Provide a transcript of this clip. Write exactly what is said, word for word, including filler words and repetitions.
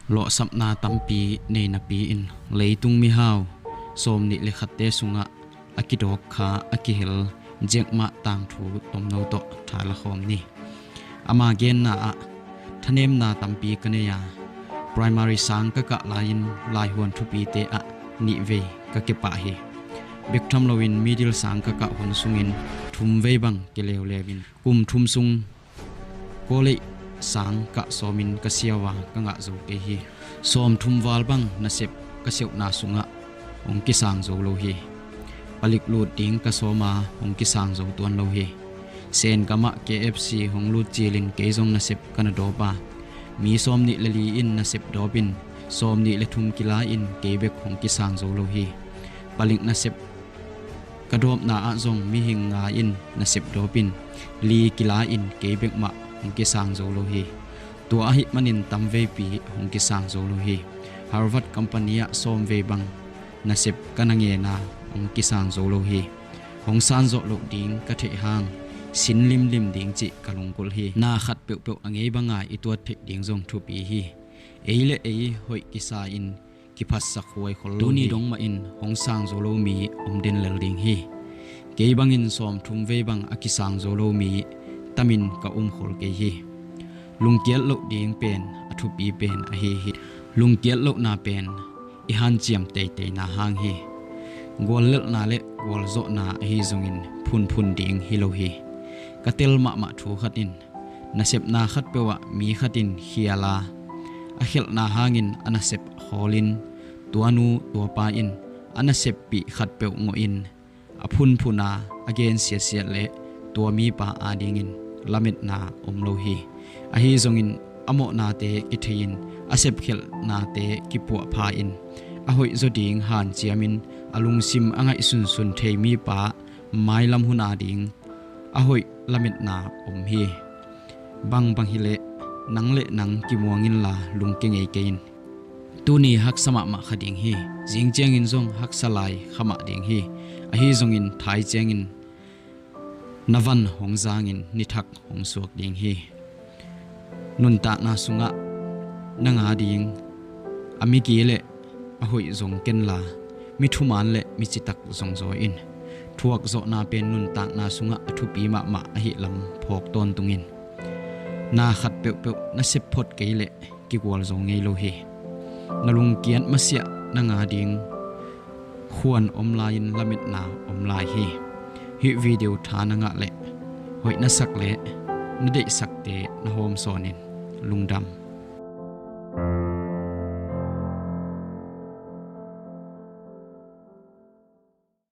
Lawhsapna tampi nei napi-in leitung mihau sawmnih le khatte sungah a kidawk kha a kihel Jack Ma tangthu tomno tawh tha lakhawm ni. Ama genna ah, thanemna tampi ka nei a, primary sang ka kah lai-in laihuan thupite ah nihvei ka kipah hi. Bek tham loin middle sang ka kah hun sungin thumvei bang kileuleu in kum thum sung college sang kah sawmin ka siau a, ka ngah zo kei hi. Sawmthum val bang nasep ka seuhna sungah hong kisang zo lo hi. Palik lut ding ka sawm a, hong kisang zo tuan lo hi. Sen gamah K F C hong lut cilin kei zong nasep ka na dawp a, mi sawmnih le li in nasep dawpin sawmnih le thum kila in kei bek hong kisang zo lo hi. Palik nasep ka dawpna ah zong mihing nga in nasep dawpin li kila in kei bek mah hong kisang zo lo hi. Tua ahih manin tamveipi hong kisang zo lo hi. Harvard company ah sawmvei bang nasep ka na ngen a, hong kisang zo lo hi. Hong san zawh loh ding ka theih hang sin limlim ding cih ka lungkulh hi. Na khat peuhpeuh a ngei banga i tuat theih ding zong thupi hi. Ei le ei hoih kisa in kiphatsak huai khol lo hi. Tuni dong mah in hong sang zo lo mi om den lel ding hi. Kei bangin sawmthum vei bang a kisang zo lo mi tamin ka um khol kei hi. Lungkiat loh ding pen a thupi pen ahi hi. Lungkiat lohna pen i hanciam teiteina hang hi. Guallelhna le gualzawhna ahi zongin phunphun ding hi lo hi. Ka tel mahmah thu khat in, nasepna khatpeuh ah mi khat in khial a, a khelhna hangin a nasep hawlin, tuanu tuapa in a naseppih khatpeuh ngawhin a phunphun a, a gen siatsiat le tua mipa adingin lametna om lo hi. Ahi zongin a mawhnate kithei-in a sepkhelhnate kipuahpha in a hoihzaw ding hanciamin a lungsim a ngaihsunsun thei mipa mailam hun ading a hoih lametna om hi. Bangbang hileh nang le nang kimuang inla lungkia ngei kei in. Tuni haksa mahmah kha ding hi. Zing ciangin zong haksa lai kha mah ding hi. Ahi zongin thai ciangin na van hong zangin nithak hong suak ding hi. Nuntakna sungah na nga ding a migi le a hoih zong kenla, mi thuman le mi citak zong zawi in. Thuakzawhna pen nuntakna sungah a thupi mahmah ahih lam phawk tawntung in. Na khat peuhpeuh na sep phot kei leh kigual zo ngei lo hi. Na lungkiat masiah na nga ding khuan om lai-in lametna om lai hi. Hih video tha na ngah leh hoih na sak le na deihsakte na hawmsawn in. Lungdam.